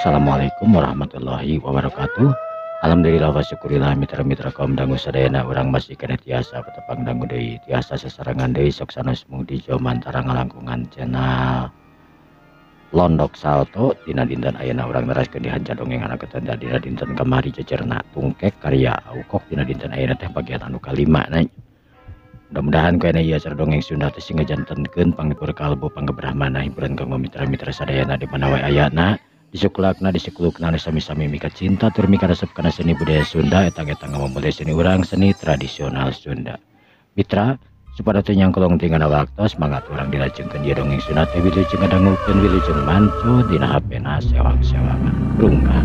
Assalamualaikum warahmatullahi wabarakatuh. Alhamdulillah wa syukurillah mitra-mitra kaum dangu sadayana urang masih keneh tiasa patepang dangu deui tiasa sasarengan deui sok sanes mung di Jomantara ngalangkungan channel Londok Salto. Dina dinten ayeuna urang neraskeun di hanca dongeng anak ketanda dina dinten kamari jejerna tungkek karya Aukok. Dina dinten ayeuna teh bagian anu kalima na. Mudah-mudahan ku ieu acara dongeng Sunda teh sing ngajantenkeun panglipur kalbu panggebrahmana hiburan kanggo mitra-mitra sadayana di mana wae ayana disuklakna disiklukna sami-sami mika cinta tur mika resep kana seni budaya Sunda eta ge ngamumule seni urang seni tradisional Sunda. Mitra supaya teu nyangkolong tingana waktos mangga urang dilajengkeun ieu dongeng Sunda teh wilujeng ngadangukeun wilujeng manco dina HP-na sewang-sewangan. Rungkah.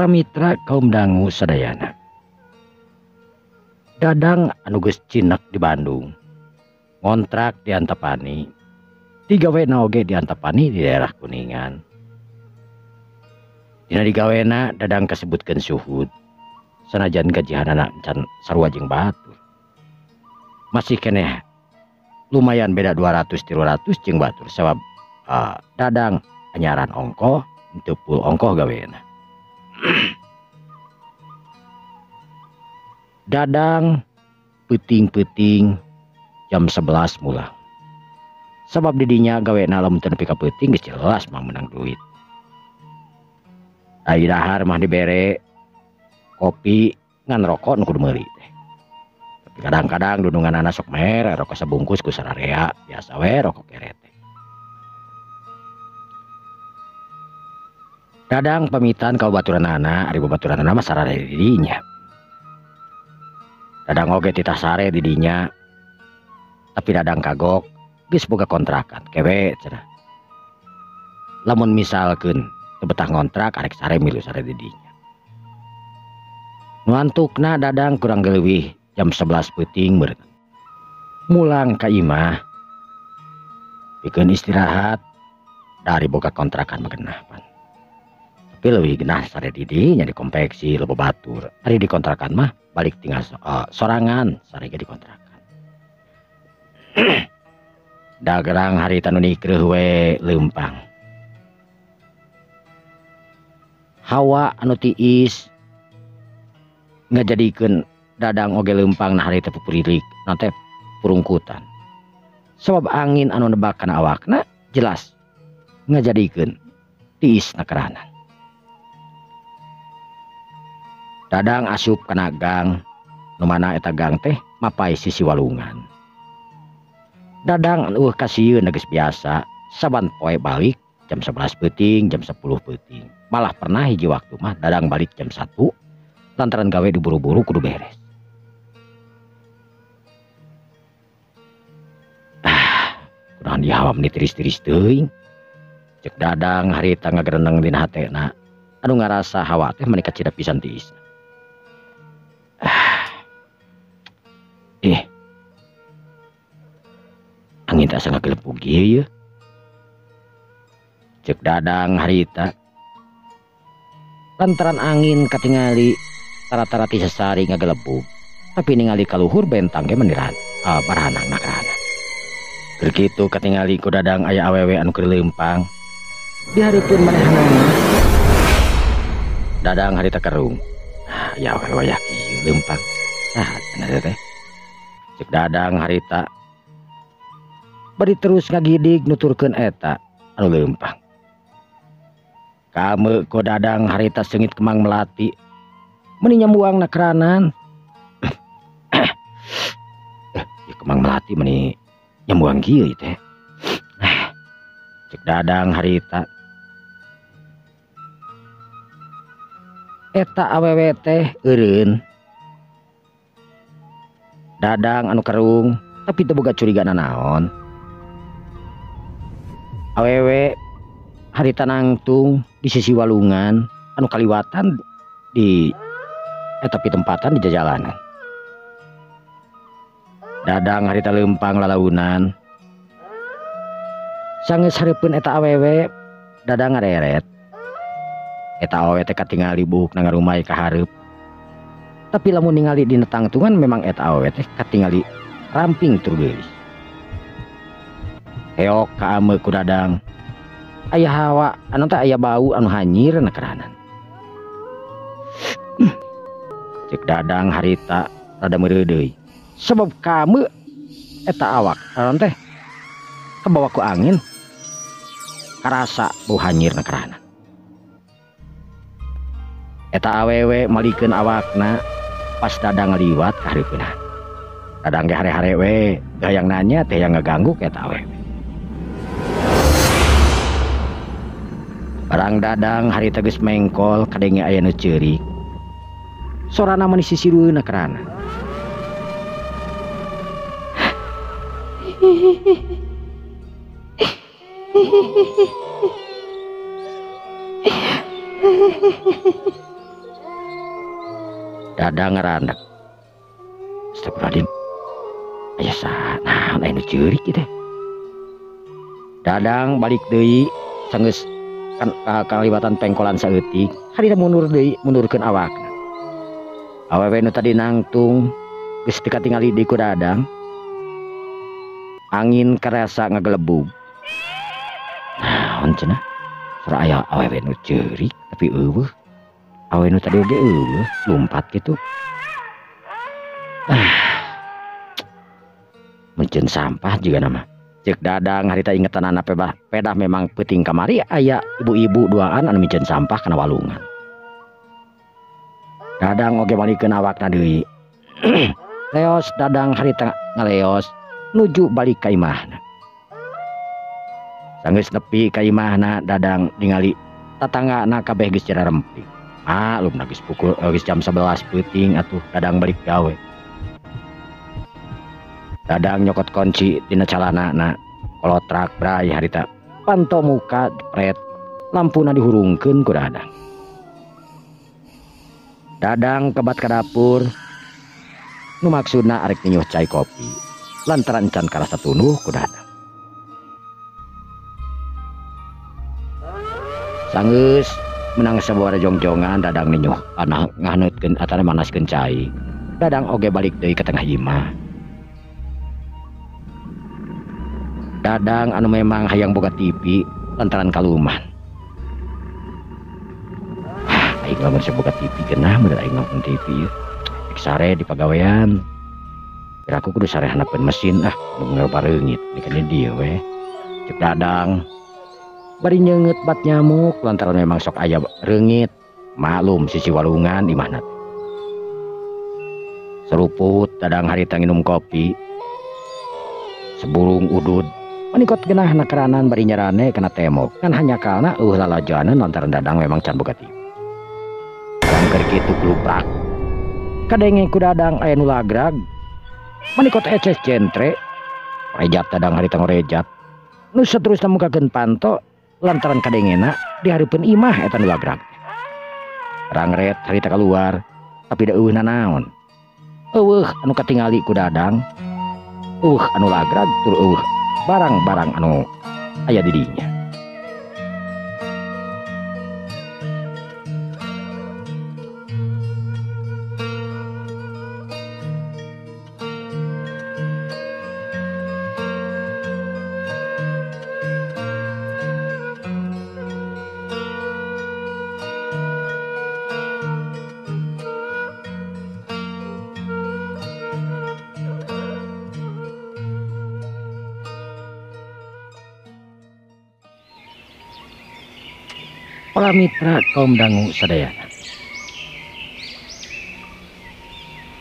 Mitra kaum dangu sadayana, Dadang anu geus cinek di Bandung ngontrak di Antapani, digawena oge di Antapani di daerah Kuningan. Dina digawena Dadang kasebutkeun suhud sanajan gajihanana can sarua jeung batur, masih keneh lumayan beda 200-300 jeung batur sabab Dadang anyaran ongkoh teu full ongkoh gawena. Dadang peuting-peuting jam 11 mulang. Sabab didinya gawena lamun teu nepi ka peuting geus jelas mah meunang duit. Ai dahar mah dibere kopi ngan rokok nu kudu meuli teh. Tapi kadang-kadang dundunganana sok mere rokok sabungkus ku sararea, biasa we rokok kere teh. Dadang pamitan ka babaturanana, ari babaturanana mah sarare di dinya. Dadang oge titah sare di dinya. Tapi Dadang kagok geus boga kontrakan kewe cenah. Lamun misalkeun teu betah ngontrak arek sare milu sare di dinya. Nu antukna Dadang kurang leuwih jam 11 peuting meureun. Mulang ka imah pikeun istirahat dari boga kontrakan mah genah pan. Tapi leuwih genah sare di dinya di konveksi loba batur. Ari di kontrakan mah balik tinggal sorangan sare ge di kontrakan. Dagerang harita nu nikreuh we leumpang. Hawa anu tiis ngajadikeun Dadang oge leumpang nah harita pupurilik na teh purungkutan. Sabab angin anu nebak kana awakna jelas ngajadikeun tiis nakeranan. Dadang asup kana gang, nu mana eta gang teh mapai sisi walungan. Dadang eueuh kasieun geus biasa, saban poe balik jam 11 peuting, jam 10 peuting. Malah pernah hiji waktu mah Dadang balik jam 1 lantaran gawe diburu-buru kudu beres. Ah, kunaon di hawa meni tiris-tiris teuing. Cek Dadang harita ngagereneng dina hatena, anu ngarasa hawa teh meni kacida pisan tiis. Angin tak asa ngagelepug ieu. Cek Dadang harita. Lantaran angin katingali tara-tara ti sasari ngagelebug, tapi ningali kaluhur bentang ge meniran barahanang nakrana. Keur kitu katingali ku Dadang aya awewe anu keur leumpang di hareupeun manehanana. Dadang harita kerung. Ah, ya awewe wayah kieu leumpang. Saha cenah teh? Cek Dadang harita. Bari terus ngagidig nuturkeun eta anu leumpang. Kame ku Dadang harita seungit kemang melati meni nyambuang nakranan. Ya kemang melati meni nyambuang kieu teh. Cek Dadang harita. Eta awewe teh eureun. Dadang anu kerung tapi teu boga curiga nanaon. Awewe harita nangtung di sisi walungan. anu kaliwatan di eta pitempatan di jajalanan. Dadang harita leumpang lalaunan. Sanggeus hareupeun eta awewe, Dadang ngareret. Eta awewe teh katingali buukna ngarumay ka hareup. Tapi lamun ningali dina tangtungan memang eta awewe teh katingali ramping tur geulis. Heok kaame ku Dadang. Aya hawa anu teh aya bau anu hanyir na keranan. Cek Dadang harita rada meureudeuy. Sebab kamu eta awak anu teh kebawa ku angin karasa bau hanyir na keranan. Eta awewe malikeun awakna pas Dadang ngaliwat ka hareupeunna. Dadang ge hare-hare we, hayang nanya teh hayang ngaganggu ka eta awewe. Barang Dadang harita geus mengkol kadenge aya nu ceurik. Sorana mani sisirueuna kerana. Dadang ngarandak. Astagfirullahaladzim. Aya saha naon aya nu ceurik ieu teh. Dadang balik deui sanggeus kan kaliwatan pengkolan saeutik, harita mundur deui mundurkeun awakna. Awewe nu tadi nangtung geus teu katingali deui ku Dadang. Angin karasa ngagelebug. Naon cenah? Sora aya awewe nu ceurik tapi eueuh. Awewe nu tadi oge eueuh, lumpat kitu. Menceun sampah juga nama. Cek Dadang harita ingetanana pedah memang peuting kamari aya ibu-ibu duaan anu miceun sampah kana walungan. Dadang oge malikeun awakna deui. Leos Dadang harita ngaleos nuju balik ka imahna. Sanggeus nepi ka imahna Dadang ningali tatanggana kabeh geus jararemping. Maklum geus pukul geus jam 11 peuting atuh Dadang balik gawe. Dadang nyokot kunci dina calanana, kolotrak bray harita panto muka jepret, lampuna dihurungkeun ku Dadang. Dadang kebat ka dapur, nu maksudna arek ninyuh cai kopi, lantaran can karasa tunduh ku Dadang. Sanggeus menang sabaraha jongjongan Dadang ninyuh anak ngahaneutkeun atana manaskeun cai. Dadang oge balik deui ka tengah imah. Dadang anu memang hayang boga TV lantaran kaluman. Aing lamun boga TV genah mun aing nonton TV ieu. Rek sare di pagawean. Kira aku kudu sare hanapeun mesin ah, nu bareungit dikene dieu we. Cek Dadang. Bari nyeungeut bat nyamuk lantaran memang sok aya reungit. Maklum sisi walungan imahna. Seruput Dadang harita nginum kopi. Seburung udud menikot genah nakeranan bari nyarane kena temok kan hanya karena lalajanan lantaran Dadang memang can boga TV. Keur kitu kluprak. Kadenge ku Dadang aya nu lagrag. Menikot eces jentre. Rejat Dadang harita ngorejat. Nu saterusna mukakeun panto lantaran kadengena di hareupeun imah eta nu lagrag. Rangret harita keluar tapi da eueuh nanaon. Eueuh anu katingali ku Dadang. Eueuh anu lagrag tur eueuh barang-barang anu aya di dinya. Para mitra kaum dangu sadayana.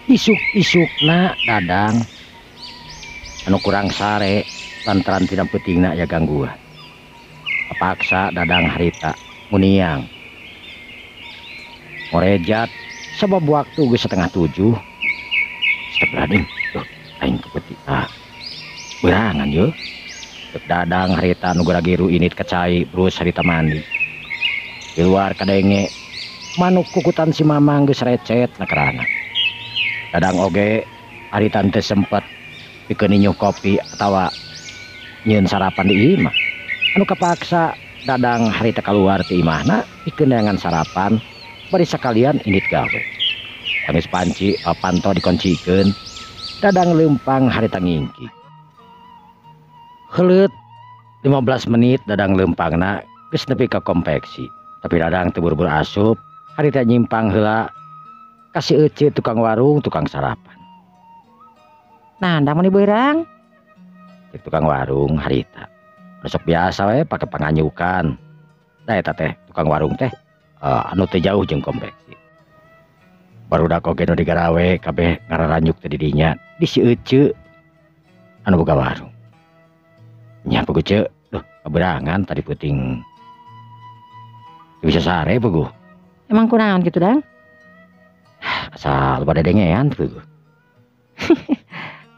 Isuk-isukna Dadang anu kurang sare lantaran tidak peutingna aya gangguan. Kapaksa Dadang harita muniang. Ngorejat sebab waktu geus 6:30. Astagfirullahaladzim, tuh aing kepeuting. Berangan yeuh. Dadang harita nu geragiru init ka cai terus harita mandi. Di luar kadenge Manuk kukutan si Mamang geus recet na kerana. Dadang oge harita teu sempet pikeun ninyuh kopi atawa nyieun sarapan di imah. Anu kapaksa Dadang harita keluar ti imahna pikeun neangan sarapan bari sakalian indit gawe. Tangis panci panto dikoncikeun, Dadang leumpang harita ngingkik. Heuleut 15 menit Dadang leumpangna geus nepi ka konveksi. Tapi Dadang teu buru-buru asup, harita nyimpang heula ka si Ece tukang warung tukang sarapan. Nah, ndang meni beurang. Cek tukang warung harita. Besok biasa we pake panganyukan. Da eta teh tukang warung teh anu teu jauh jeung konveksi. Barudak oge nu digarawe kabeh ngararanyuk teh di dinya di si Ece anu boga warung. Nya puguh Ceu, duh kaberangan tadi peuting. Teu bisa sare puguh. Emang kunaon kitu Dang? Asal loba dedengean puguh.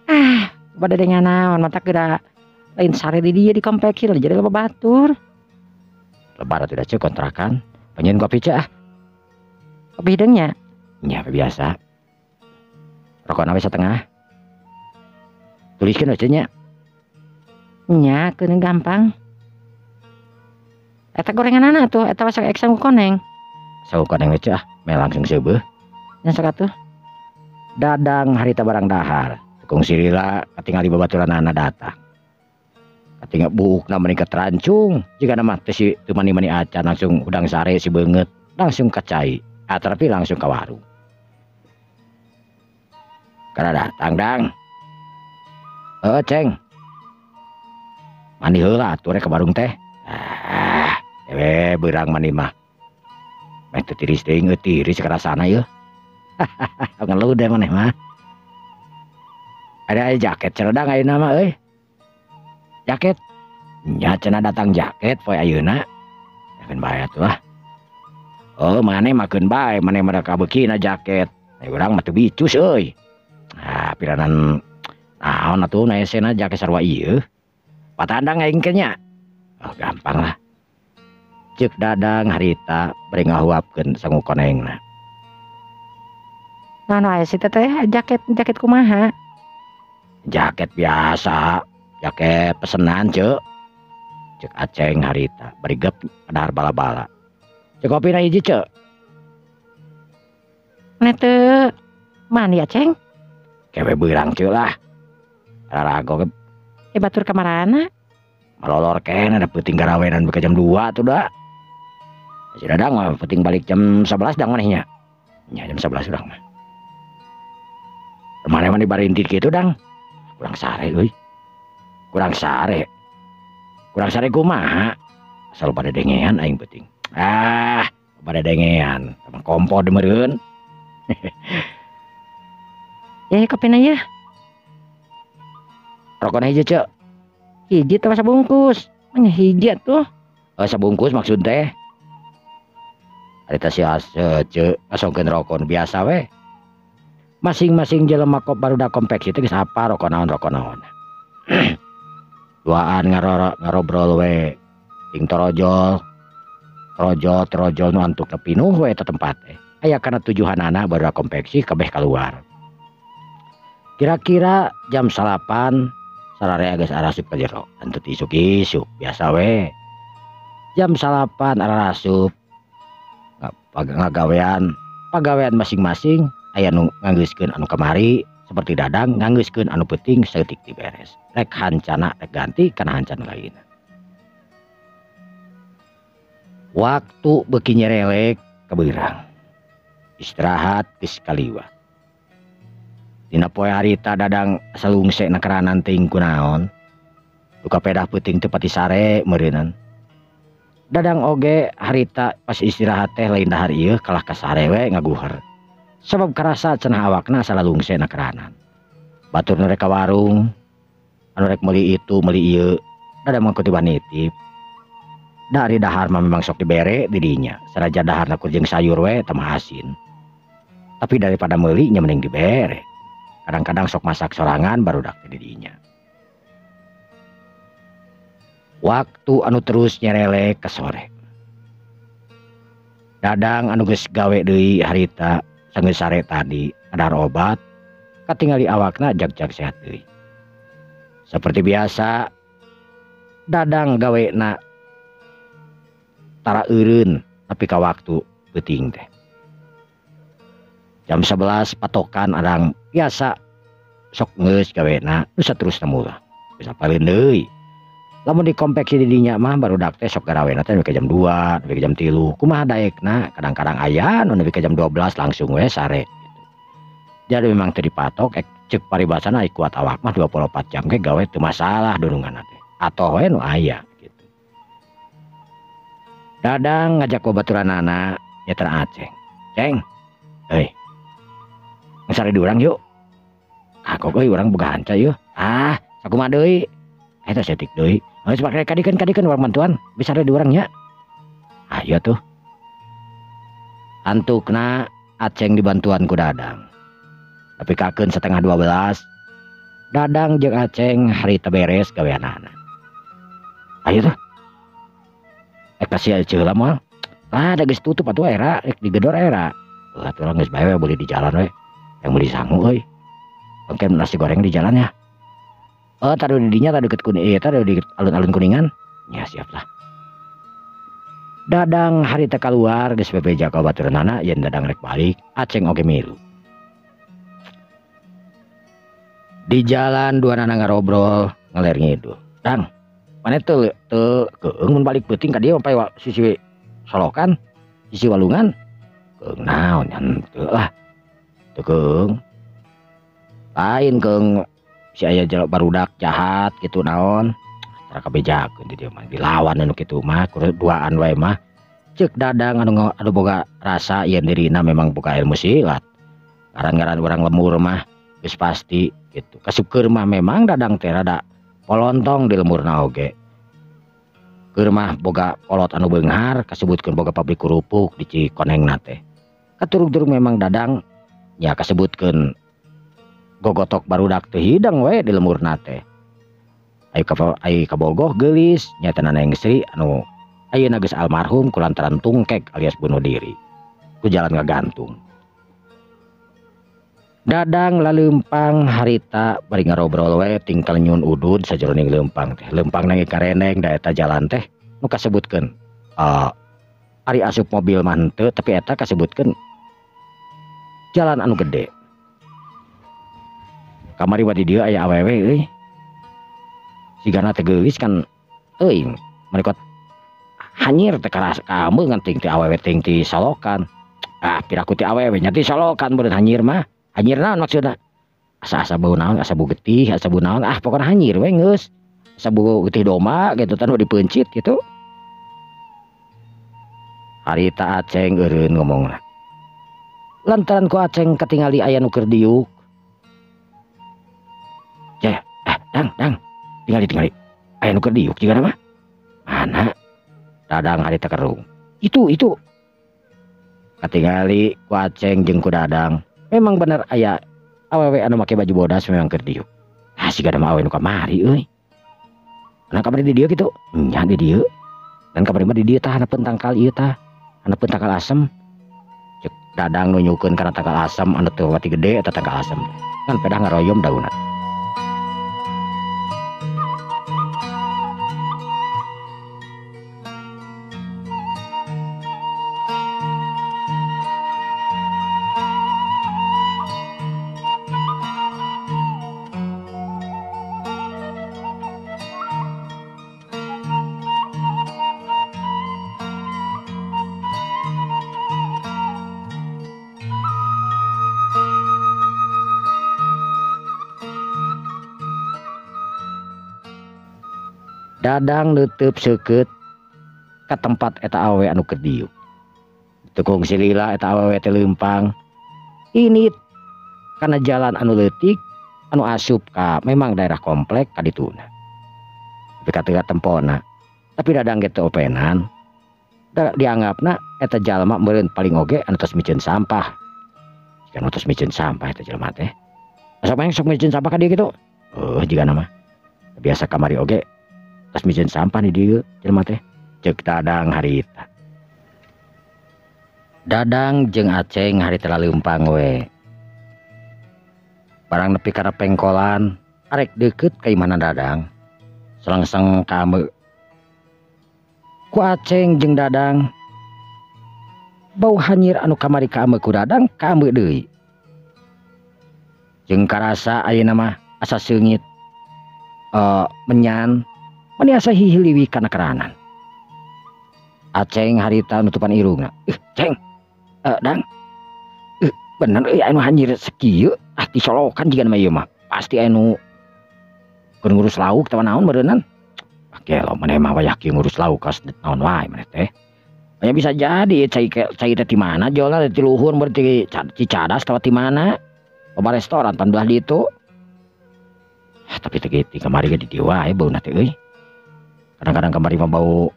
Ah, loba dedengean naon matak geura lain sare di dieu di konveksi lah jadi loba batur. Lebar atuh da Ceu kontrakan. Panyeun kopi Ceu ah. Kopi hideung nya? Nya biasa. Rokona we satengah. Tuliskeun we Ceu nya. Nya keun gampang. Eta gorenganana atuh, eta sok ek sangu koneng. Sangu koneng we Ceu ah, meh langsung seubeuh. Nya sok atuh. Dadang harita barang dahar. Tukung silila katingali babaturanana datang. Katingal buukna meni katerancung, jigana mah teu si teu mani-mani acan langsung udang sare si beungeut, langsung ka cai, atarapi langsung ka warung. Kana datang Dang. Heuh Ceng. Mandi heula atuh rek ka warung teh. Ah, dewe beurang mandi mah. Meh teu tiris teuing euy tiris karasana ieu. Ngeluh deh maneh mah. Ada jaket cenah Dang ayeuna mah euy. Jaket nya cenah datang jaket poe ayeuna. Yakeun bae atuh lah. Oh maneh makeun bae, maneh mah kabeukina jaket. Ai urang mah teu bicus euy. Ah piranan naon atuh na esena jaket sarua ieu. Patandang aing ke nya. Oh gampang lah. Ceuk Dadang harita bari ngahuapkeun sangu konengna. Naon wae sih teteh jaket jaket kumaha? Jaket biasa, jaket pesenan Ceu. Ceuk Aceng harita bari gep dahar bala-bala. Ceuk kopina hiji Ceu. Mane teu mandi Aceng? Kewe beurang Ceu lah. Rarago ge. Batur kamarana? Malolor keneh da peuting garawenan beuki jam 2 tuh da. Si Dadang mah peuting balik jam 11 dang maneh nya. Nya jam 11 urang mah. Maneh mah dibarintit kitu Dang. Kurang sare euy. Kurang sare. Kurang sare kumaha? Asal pada dengean aing peuting. Ah, pada dengean. Sama kompor meureun. Ya kopina yeuh. Rokona hiji Ceu. Hiji teh sabungkus. Manya hiji atuh. Oh, sabungkus maksud teh. Harita si Ceu ngasongkeun rokon biasa we. Masing-masing jelema kop barudak konveksi teh geus apa rokok naon rokok naon. Duaan ngarobrol we. Ting torojol. Torojol torojol nu antukna pinuh we eta tempat teh. Aya kana tujuhanana barudak konveksi kabeh kaluar. Kira-kira jam 8 sararea geus arasup ka jero. Teu isuk-isuk biasa we. Jam 8 arasup. Ngagawean, pagawean masing-masing aya nu nganggeuskeun anu kamari seperti Dadang nganggeuskeun anu peuting saeutik diberes. Rek hancana rek ganti kana hancana lainna. Waktu beuki nyerelek kabeurang. Istirahat geus kaliwat. Dina poe harita Dadang salungse na keranan teuing kunaon. Duka pedah peuting teu pati sare meureunan. Dadang oge harita pas istirahat teh lain dahar ieu kalah ka sare we ngaguher. Sabab karasa cenah awakna salalungse na keranan. Batur nu rek ka warung, anu rek meuli itu meuli ieu, Dadang mah kutiban nitip. Dari dahar mah memang sok dibere di dinya, sanajan daharna kur jeung sayur we teu mah asin. Tapi daripada meuli nya mending dibere. Kadang-kadang sok masak sorangan barudak teh di dinya. Waktu anu terus nyerelek ke sore. Dadang anu geus gawe deui harita sanggeus sare tadi kadar obat katingali awakna jag-jag sehat deui. Seperti biasa Dadang gawena tara eureun tapi ka waktu peuting teh. Jam 11 patokan adang biasa sok geus gawena nu saterusna murah. Bisa paling deui. Lamun dikonveksi di dinya mah barudak teh sok garawena teh nepi ka jam 2, nepi ka jam 3. Kumaha daekna kadang-kadang aya nu nepi ka jam 12 langsung we sare gitu. Jadi memang teu dipatok cek paribasana kuat awak mah 24 jam ge gawe teu masalah dununganna teh. Atoh we nu aya gitu. Dadang ngajak babaturanana nyaeta Aceng. Ceng, euy. Sare di urang yuk. Kagok euy urang boga hanca yeuh. Ah, sakumaha deui? Eta setik deui. Geus pake kadikeun urang bantuan, bisa di urang nya. Ayo tuh. Antukna Aceng dibantuan ku Dadang. Tapi kakeun 11:30 Dadang jeung Aceng harita beres gaweanana. Ayo tuh. Kasih aja heula moal. Ah, da geus tutup atuh era, rek digedor era. Lah atuh urang geus bae we beuli di jalan we. Yang beli sangu euy. Engke nasi goreng di jalan ya. Oh, taruh di dinya, taruh deket kuning, taruh di alun-alun Kuningan. Ya siap lah. Dadang harita keluar geus bebeja ka baturanana yen Dadang rek balik, Aceng oge milu. Di jalan dua nana ngarobrol ngaler ngidul. Dang, maneh teu teu keung mun balik peuting ka dieu sampai sisi solokan, sisi walungan. Keung naon nya teu lah. Teu keung. Lain keung si aya barudak jahat gitu naon tara kabejakeun di dieu mah dilawan anu kitu mah duaan wae mah. Ceuk Dadang anu boga rasa yen dirina memang boga ilmu silat. Ngaran-ngaran urang lemur mah geus pasti gitu. Kaseukeun mah memang Dadang teh rada polontong di lemurna oge. Keur mah boga kolot anu beunghar kasebutkeun boga pabrik kerupuk di Cikonengna teh. Katurug-turug memang Dadang nya kasebutkeun gogotok barudak teh hidang we di lemurna teh. Ai kabogoh geulis nyaeta Neng Sri anu ayeuna geus almarhum kulantaran tungkek alias bunuh diri. Ku jalan ngagantung. Dadang laleumpang harita bari ngarobrol we tingkal nyun udud sajeroning leumpang teh. Leumpang nang kareneng da eta jalan teh nu kasebutkeun ari asup mobil mah henteu tapi eta kasebutkeun jalan anu gede. Kamari wa di dieu aya awewe euy. Sigana teh geulis kan euy mereka hanyir teh karas kamu ngan ting ti awewe ting ti solokan. Ah piraku ti awewe nya ti solokan beureun hanyir mah. Hanyir naon maksudna? Asa-asa bau naon, asa bau getih, asa bau naon, ah pokona hanyir we geus. Asa bau getih domba gitu tan dipeuncit gitu. Harita Aceng eureun ngomongna. Lantaran ku Aceng katingali aya nu keur diuk. Ceh, dang, dang, tingali. Aya nu keur diuk jigana mah. Mana? Dadang harita kerung. Itu. Katingali ku Aceng jeung ku Dadang. Memang bener aya awewe anu make baju bodas memang keur diuk. Ah sigana mah awewe nu kamari euy. Nah kamari di dieu kitu? Nya di dieu. Dan kamari mah di dieu tah handapeun tangkal ieu tah. Handapeun tangkal asem. Cek Dadang nunyukeun kana tangkal asem anu teu pati gede eta tangkal asem. Kan pedah ngaroyom daunna. Dadang neuteub seukeut ka tempat eta awewe anu keur diuk. Teu kungsi lila eta awewe teh leumpang. Ini kana jalan anu leutik anu asup ka memang daerah komplek ka dituna. Tapi ka teu tempona. Tapi Dadang ge teu openan. Da dianggapna eta jalma meureun paling oge anu tos miceun sampah. Jika anu tos miceun sampah eta jelema teh. Asa mah sok miceun sampah ka dieu kitu? Heuh jigana mah. Biasa kamari oge tos miceun sampah di dieu jelema teh. Ceuk Dadang harita. Dadang jeung Aceng harita leumpang we. Barang nepi kana pengkolan, arek deukeut ka imahna Dadang. Selengseng kaambeu. Ku Aceng jeung Dadang bau hanyir anu kamari kaambeu ku Dadang kaambeu deui. Jeung karasa ayeuna mah asa seungit menyan meni asa hihiliwi kana keranan. Aceng harita nutupan irungna. Ceng. Dang. Bener euy anu hanyir sakieu ah disolokan jiga mah ieu mah. Pasti anu keur ngurus lauk atawa naon meureunnan. Ah gelo maneh mah wayah kieu ngurus lauk kas naon wae maneh teh. Aya bisa jadi cai cai teh ti mana jolna ti luhur meureun ti Cicadas atawa ti mana. Loba restoran pan belah ditu. Ah, tapi teh ti kamari ge di dieu wae bauna teh euy. Kadang-kadang kamari mah bau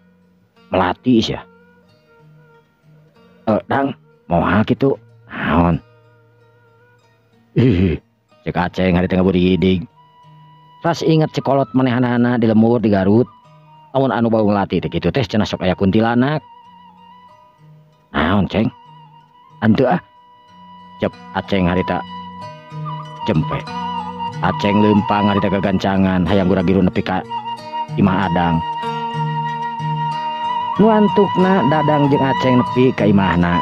melati sia. Dang, moal kitu. Naon? Ih, cek Aceng harita ngaburidig. Ras inget cekolot manehanana di lembur di Garut. Lamun anu bau melati teh kitu teh cenah sok aya kuntilanak. Naon, Ceng? Henteu ah. Cep Aceng harita jempe. Aceng leumpang harita gagancangan hayang gura-giru nepi ka imah Adang. Nu antukna Dadang jeung Aceng nepi ka imahna.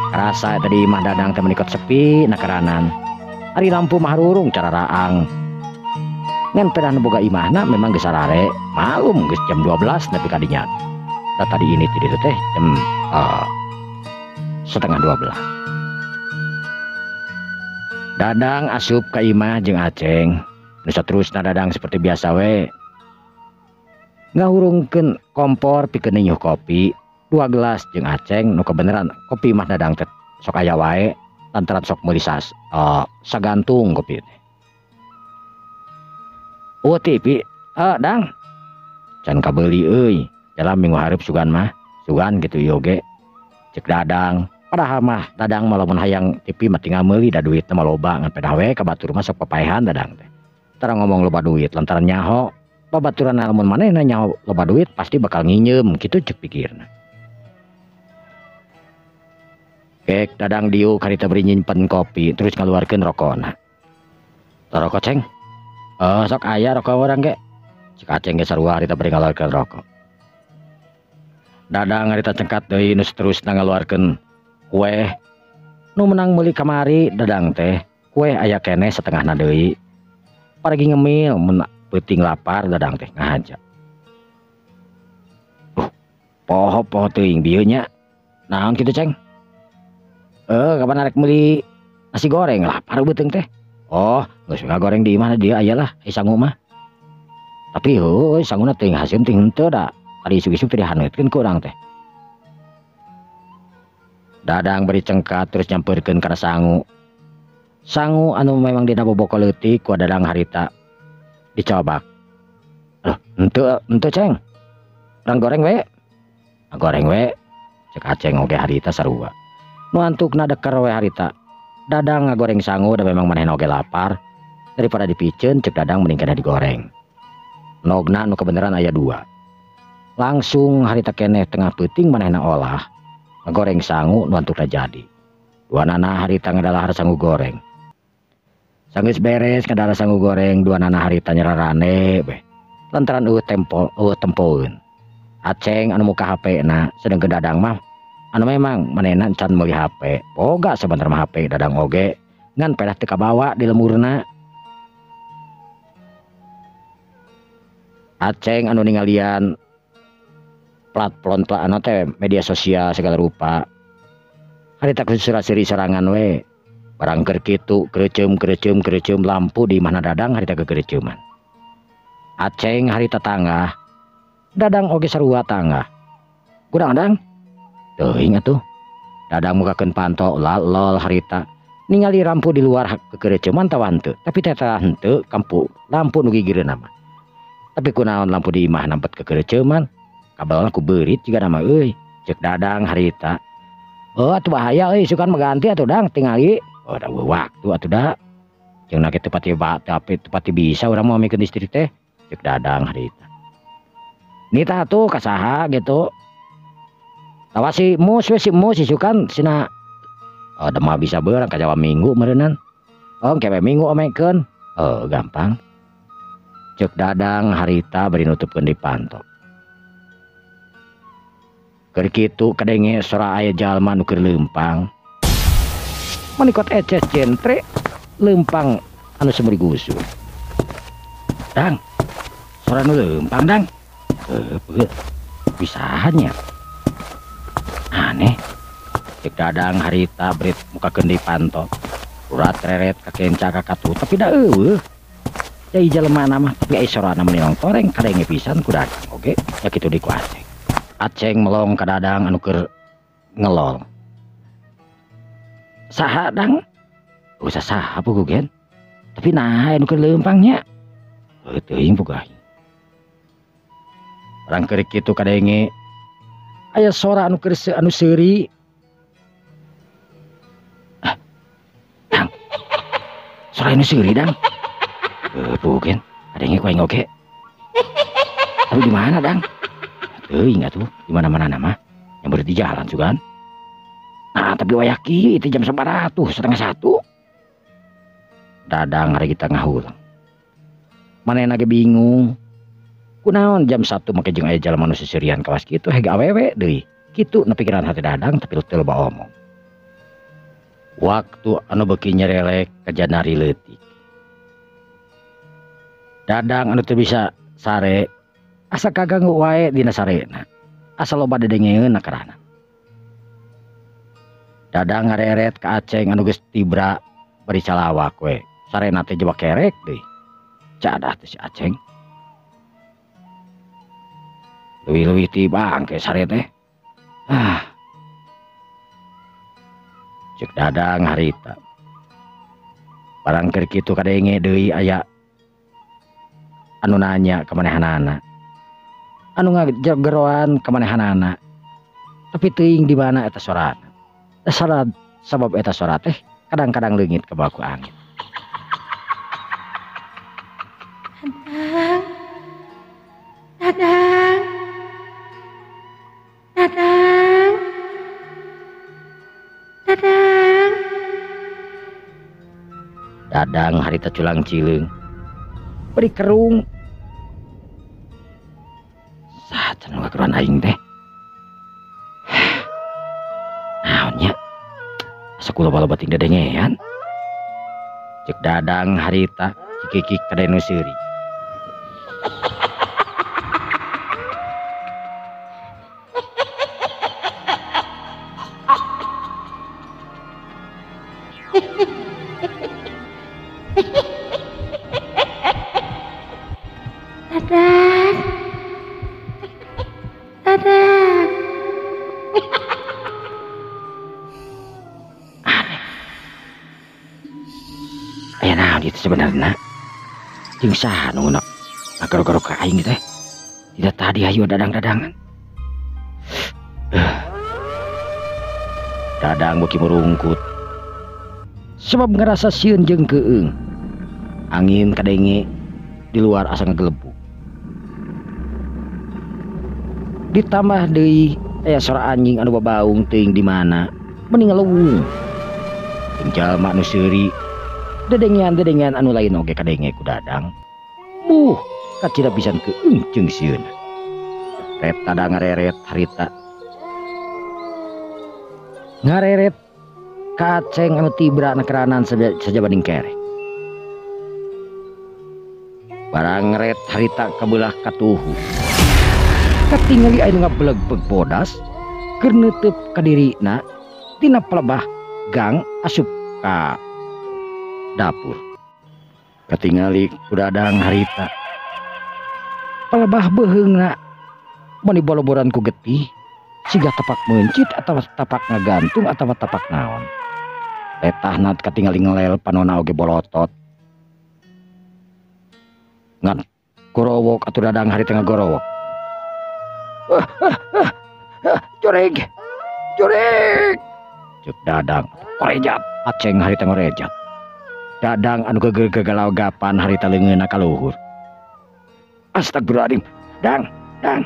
Karasa eta di imah Dadang teh menikot sepi nakaranan. Ari lampu mah rurung cara raang. Ngan pedah nu boga imahna memang geus sarare, malum geus jam 12 nepi ka dinya. Da tadi ini ti ditu teh jam 11:30. Dadang asup ka imah jeung Aceng. Nu saterusna Dadang seperti biasa we. Ngahurungkeun kompor pikeun ninyuh kopi, 2 gelas jeung Aceng nu kebeneran kopi mah Dadang teh sok aya wae lantaran sok meuli sagantung kopi teh. Oh TV, Dang. Can kabeuli euy, jalan minggu hareup sugan mah, sugan gitu ieu oge. Cek Dadang, padahal mah Dadang mah lamun hayang TV mah tinggal meuli da duitna mah loba ngan pedah we ka batur mah sok papaehan Dadang teh. Tara ngomong loba duit lantaran nyaho babaturan lamun manehna nyaho loba duit pasti bakal nginjem kitu cek pikirna. Kek Dadang diuk harita beri nyimpen kopi terus ngaluarkeun rokona. Tah rokok Ceng? Sok aya rokok urang ge. Cek Aceng ge sarua harita beri ngaluarkeun rokok. Dadang harita cengkat deui nu saterusna ngaluarkeun kue. Nu menang meuli kamari Dadang teh kue aya keneh satengahna deui. Paragi ngemil mun peuting lapar Dadang teh ngahaja. Poho-poho teuing bieu nya. Naon kitu Ceng? Kapan arek meuli nasi goreng lapar beuteung teh. Oh, geus ngagoreng di imah dia aya lah, ai sangu mah. Tapi heueuh sanguna teuing haseum teuing henteu da. Tadi isuk-isuk teh dihaneutkeun ku urang teh. Dadang beri cengkat terus nyampeurkeun kana sangu. Sangu anu memang dina boboko leutik ku Dadang harita dicobak. Aduh, henteu Ceng. Urang goreng we. Goreng we. Cek Aceng oge harita sarua. Nu antukna deker we harita. Dadang ngagoreng sangu da memang manehna oge lapar. Daripada dipiceun cek Dadang mending keneh digoreng. Nogna nu kebeneran aya 2. Langsung harita keneh tengah peuting manehna olah. Ngagoreng sangu nu antukna jadi. Dua nana harita ngadalahar sangu goreng. Sanggeus beres ngadalahar sangu goreng, dua nana harita nyerarane we. Lantaran eueuh tempo eueuh tempoeun. Aceng anu muka HP na sedengkeun Dadang mah anu memang manehna can meuli HP. Boga sabenerna mah HP Dadang oge ngan pedah teu kabawa di lemurna. Aceng anu ningalian platform anu teh media sosial segala rupa. Harita kusurasiri sorangan we. Barang keur kitu kreuceum kreuceum kreuceum lampu di imahna Dadang harita kekereuceuman. Aceng harita tangah. Dadang oge sarua tangah. Kurang Dang? Teuing atuh. Dadang mukakeun panto lol harita. Ningali lampu di luar kekereuceuman tawa henteu. Tapi teh henteu kampu lampu nu gigireunna mah. Tapi kunaon lampu di imah nampet kekereuceuman. Kabelna ku beurit jiga nama euy. Cek Dadang harita. Oh atuh bahaya euy sukan mengganti atuh Dang tingali. Oh da waktu atuh da. Jeung na kitu pati tapi pati bisa urang mah mikeun listrik teh. Cek Dadang harita. Nita atuh kasaha gitu. Tawa si Mus we si Mus isukan sina oh demah bisa beurang ka Jawa Minggu meureunnan. Oh engke we Minggu omekeun. Oh gampang. Ceuk Dadang harita bari nutupkeun di panto. Keur kitu kadenge sora aya jalma nu keur leumpang. Menikot eces jentre leumpang anu sumuri gusur. Dang. Sora nu leumpang Dang. Pisahannya. Aneh. Ceuk Dadang harita beri mukakeun deui panto. Urat reret kakenca kakatuh tapi da eueuh. Jai jelema mah tapi ai sorana meuni nongtoreng kadenge pisan ku Dadang oge. Ya kitu deui ku Aceng. Aceng melong ka Dadang anu keur ngelol. Saha Dang? Usah saha puguh gen. Tapi nah anu keur leumpang nya. Heuh teuing puguh aing. Barang keur kitu kadenge aya sora anu keur anu seuri. Ah, Dang. Sora anu seuri Dang. Puguh gen, kadenge ku aing oge. Tapi di mana Dang? Teuing atuh, di mana-mana nama. Yang berarti jalan sugan. Nah, tapi wayah kieu itu jam sabaraha tuh, 12:30. Dadang hari kita ngahulang. Manehna ge bingung. Kunaon jam 1 make jeung aya jalma nu seserian kawas kitu hege awewe deui. Kitu na pikiran hati Dadang tapi teu loba omong. Waktu anu beuki nyerelek ka janari leutik. Dadang anu teu bisa sare asa kaganggu wae dina sarena. Asa loba dedengeun na karana. Dadang ngareret ka Aceng anu geus tibra bari calawak we. Sarena teh jebak kerek deui. Cadah teh si Aceng. Leuwih-leuwih ti bangke sare teh. Ah. Ceuk Dadang harita. Barang keur kitu kadenge deui aya anu nanya ka manehanana. Anu ngageroan ka manehanana. Tapi teuing di mana eta sorana. Sora sabab eta sora teh kadang-kadang leungit ka baku angin. Dadang. Dadang. Dadang. Dadang. Dadang harita culang cileung. Beri kerung. Saha cenah ngageroan aing teh? Naonnya? Asa kula loba ting dedengean. Ceuk Dadang harita cikikik ka nu seuri. Dadang. Dadang. Aneh. Aya naon ieu sebenarna? Jeung saha nu ngagero-gero ka aing teh? Tidak tadi hayu dadang-dadangan. Dadang beuki murungkut. Sebab ngerasa sieun jeung keung. Angin kadenge di luar asa ngagelebug. Ditambah deui aya sora anjing anu babaung teuing di mana meni ngaleuwung. Jeung jalma nu seuri dedengean-dedengean anu lain oge kadenge ku Dadang. Buh, kacida pisan keung jeung sieun. Ret Dadang ngareret harita. Ngareret ka Aceng anu tibra na keranan sajabading kerek. Barang ngeret harita kabelah katuhu. Katingali aya nu ngabelegbeg bodas keur neuteub ka dirina tina pelebah gang asup ka dapur. Katingali ku Dadang harita. Pelebah beuheungna meuni boloboran ku getih siga tapak meuncit atawa tapak ngagantung atawa tapak naon. Letahna katingali ngelel panona oge bolotot. Ngan gorowok atuh Dadang harita ngagorowok. Joreg. Joreg. Ceuk Dadang korejat. Aceng harita ngorejat. Dadang anu gegelaugapan harita leungeunna ka luhur. Astagfirullahaladzim. Dang, dang,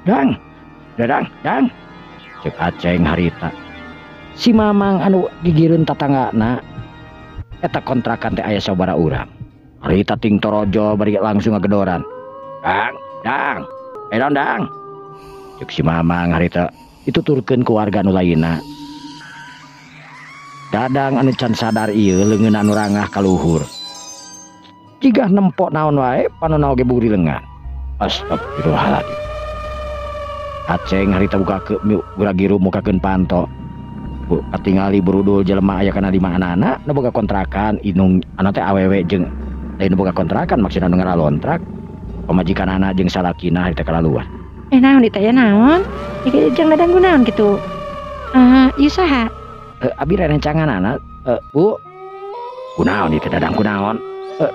dang, dadang, dang. Cek Aceng harita. Si Mamang anu gigireun tatanggana eta kontrakan teh aya sabaraha urang. Harita ting torojo bari langsung ngagedoran. Dang, dang, eh dang. Cek si Mamang harita dituturkeun ku warga nu lainna. Dadang anu can sadar ieu leungeun anu rangah ka luhur. Jigah nempok naon wae panonna oge buri lengan. Astagfirullahaladzim. Aceng harita buka ke guragiru mukakeun panto. Bu, katingali berudul jelema aya kana lima anak-anak nu boga kontrakan inung anu teh awewe jeung lain nu boga kontrakan maksudna nu ngaralontrak pamajikan anak jeung salakina harita kalaluan. Eh naon ditanya naon? Ieu jeung Dadang kunaon kitu? Ah, ieu saha? Abi rencangan anak, Bu. Kunaon ieu teh Dadang kunaon?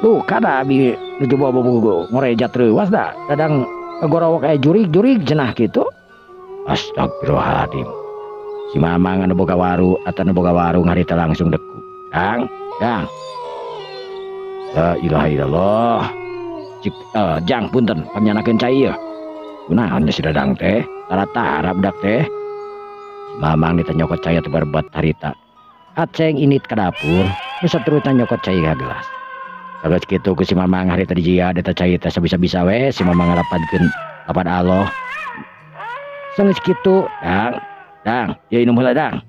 Duh, kada abi nuju bawa ngorejat reuwas da. Dadang gorowok aya jurig-jurig cenah kitu. Astagfirullahaladzim. Si Mamang anu boga waru atau anu boga warung harita langsung deku. Dang, dang. La ilaha illallah. Cik, jang punten panyanakeun cai ieu. Kunaon si Dadang teh? Tara-tara budak teh. Si Mamang ditanya nyokot cai atuh berbuat harita. Aceng init ke dapur, nu saturutna nyokot cai ka gelas. Sageus kitu ku si Mamang harita dijia eta cai teh sabisa-bisa we si Mamang ngarapadkeun lapad Allah. Sageus kitu, dang, dang, ieu inum heula dang.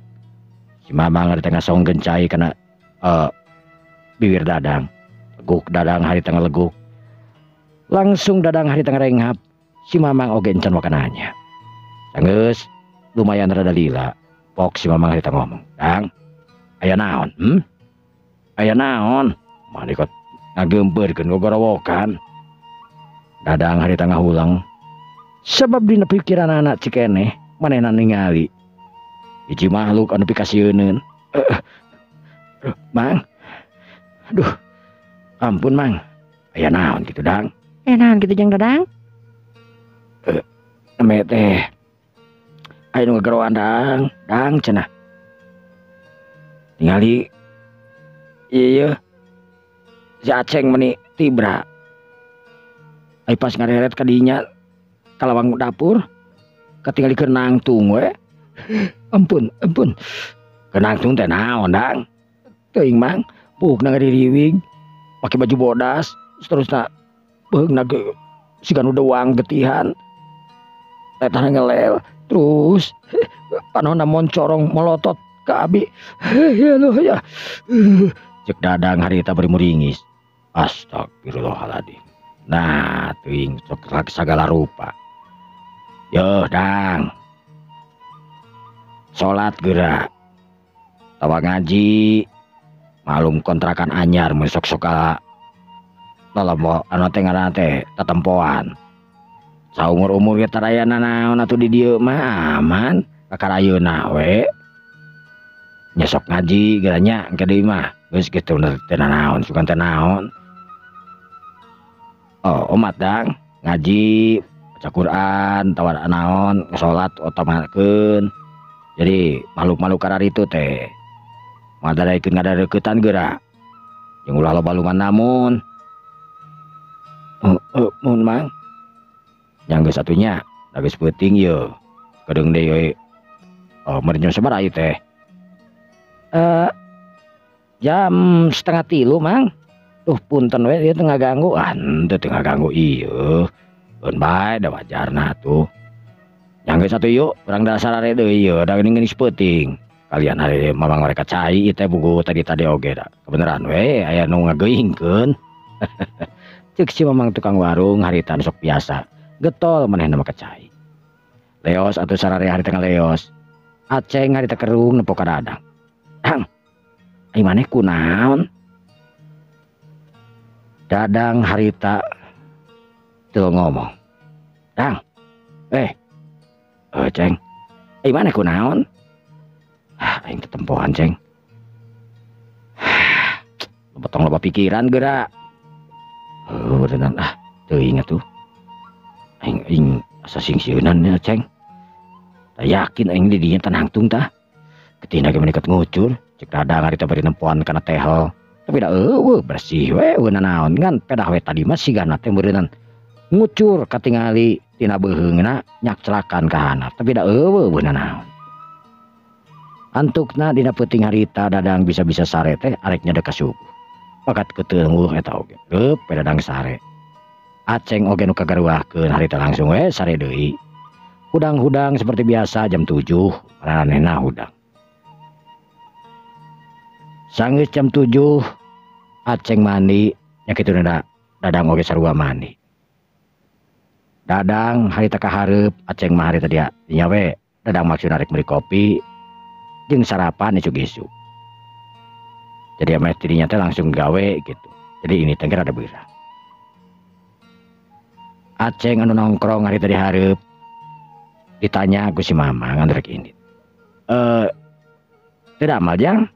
Si Mamang harita ngasongkeun cai kana bibir Dadang. Leguk Dadang harita ngaleguk. Langsung Dadang harita ngarenghap. Si Mamang oge encan wakananya. Sanggeus lumayan rada lila. Pok si Mamang harita ngomong, "Dang, aya naon? Hmm? Aya naon?" Mani kot ngagempeurkeun gogorowokan. Dadang harita ngahulang. Sebab dina pikiran anak cikeneh manehna ningali hiji makhluk anu pikasieuneun. Mang. Aduh. Ampun, Mang. Aya naon kitu, Dang? Eh naon kitu jeung Dadang? Ame teh aya nu ngageroan Dang, Dang cenah. Ningali ieu si Aceng meni tibra. Ai pas ngareret ka dinya ka lawang dapur katingali keur nangtung we. Ampun, ampun. Keur nangtung teh naon, Dang? Teuing, Mang, buukna ngaririwing pake baju bodas, terusna beheungna ge siga nu dewang getihan. Letahna ngelel, terus panonna moncorong molotot ka abi. Ya Allah ya. Cek Dadang harita bari muringis. Astagfirullahaladzim. Nah, teuing sok sagala rupa. Yo, Dang. Salat geura. Tawa ngaji. Malum kontrakan anyar mun sok-sok lolobo anu teh ngaranna teh tetempoan. Saumur-umur ge taraya nanaon atuh di dieu mah aman, kakara ayeuna we. Nya sok ngaji geura nya engke deui mah. Geus kitu teh nanaon, sugan teh naon. Oh, omat Dang, ngaji, baca Quran, tawar naon, salat utamakeun. Jadi makhluk-makhluk kararitu teh ngadaraikeun ngadareukeutan geura. Jeung ulah loba lungan namun. Mun Mang. Yang geus satunya, da geus peuting ye. Kedeung deui we. Oh, meureun jam sabaraha ieu teh? Jam 2:30, Mang. Duh punten we ieu teh ngaganggu. Ah, henteu teu ngaganggu ieu. Keun bae da wajarna atuh. Yang geus atuh yuk, urang dasarare deui ieu, da geuning geus peuting. Kalian hari Mamang mereka cai ieu teh buku tadi-tadi oge da. Kebeneran we aya nu ngageuingkeun. Cek si Mamang tukang warung harita sok biasa. Getol manehna mah cai. Leos atuh sarare harita ngaleos. Aceng harita kerung nempo ka Dadang. Dang, ai maneh kunaon? Dadang harita teu ngomong. Dang, Ceng, ai maneh kunaon? Ah, aing tetempoan, Ceng. Tong loba pikiran geura. Heuh, beneran ah, teuing atuh. Aing aing asa singsieunan nya, Ceng. Tah yakin aing di dinya teh nangtung tah. Ketina ge meni ngucur, cek Dadang harita bari nempoan kana tehel. Tapi da eueuh bersih we eueuh nanaon ngan pedah we tadi mah sigana teh meureunnan ngucur katingali tina beuheungna nyakclakan ka handap. Tapi da eueuh nanaon. Antukna dina peuting harita Dadang bisa-bisa sare teh arek nyadek ka subuh. Bakat keteungeuh eta oge. Geup we Dadang sare. Aceng oge nu kagaruahkeun harita langsung we sare deui. Hudang-hudang seperti biasa jam 7, maranehna hudang. Sanggeus jam 7 Aceng mandi, nya kitu Dadang oge sarua mandi. Dadang harita kahareup, Aceng mah harita dia nya we Dadang maksudna rek meuli kopi jeung sarapan isuk-isuk. Jadi ameh tidinya teh langsung gawe gitu. Jadi ini teh rada beurang. Aceng anu nongkrong harita di hareup ditanya ku si Mamang anu rek indit. Teu damal jang?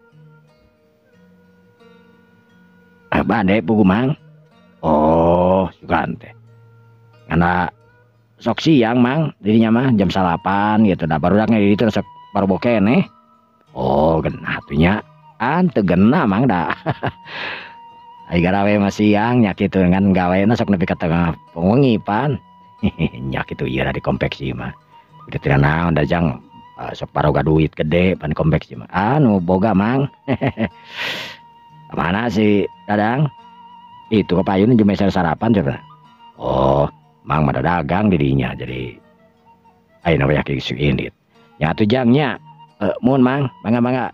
Bade pugu Mang. Oh, sugan teh. Ngana sok siang Mang, dirinya mah jam 9 gitu. Da barudak di ditu sok baru keneh. Oh, genah atuh nya. An teu genah Mang da. Ai garawe mah siang nya kitu ngan gawena sok nepi ka tengah wengi pan. Nya kitu ieu di konveksi mah. Udah teu naon da jang sok baroga duit gede pan konveksi mah. Anu boga Mang. Mana si Dadang? Itu kepayun jeung meser sarapan coba. Oh, Mang mah dagang di dinya jadi ayeuna we yakin indit. Nya atuh jang nya. Mun Mang, mangga-mangga.